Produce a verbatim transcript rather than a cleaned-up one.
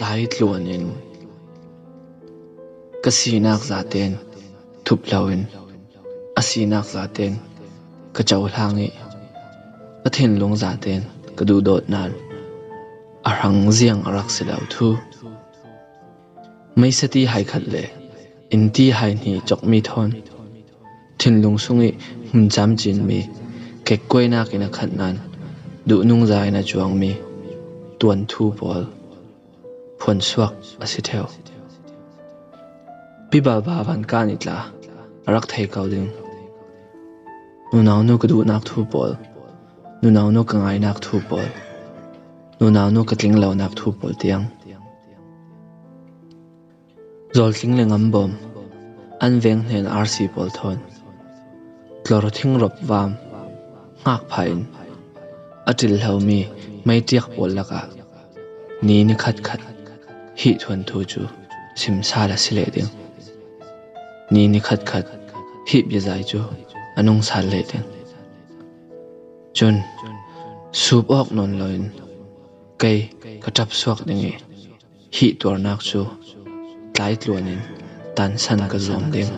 Tlai tluanin ka sinak zaten thup loin a sinak zaten ka cohlang ih a thinlung zaten ka duhdawt nan a hrang ziang a rak si lo thu. Meisati hai khat le innti hai hnih cokmi thawn thinlung sungih hmun camcinmi kekkuainak in a khat nan duhnung za in a cuangmi tuanthu pawl phuansuak a si theu. Pibalba vankan ih tla a rak thei ko ding. Nunau nu ka duhnak thu pawl, nunau nu ka ngainak thu pawl, nunau nu ka tlinglonak thu pawl tiang. Zawltling le ngambawm, an veng hnen arsi pawl thawn tlor thingrop vam hngak pha in a ṭil hlomi meiṭiak pawl lakah ni ni khatkhat hih thuanthu cu simsal a si leh ding. Ni ni khatkhat hih biazai cu a nungsal leh ding. Cun sup awk nawn loin kei ka ṭap suak ding ih hih tuarnak cu tlai tluanin tansan ka zuam ding.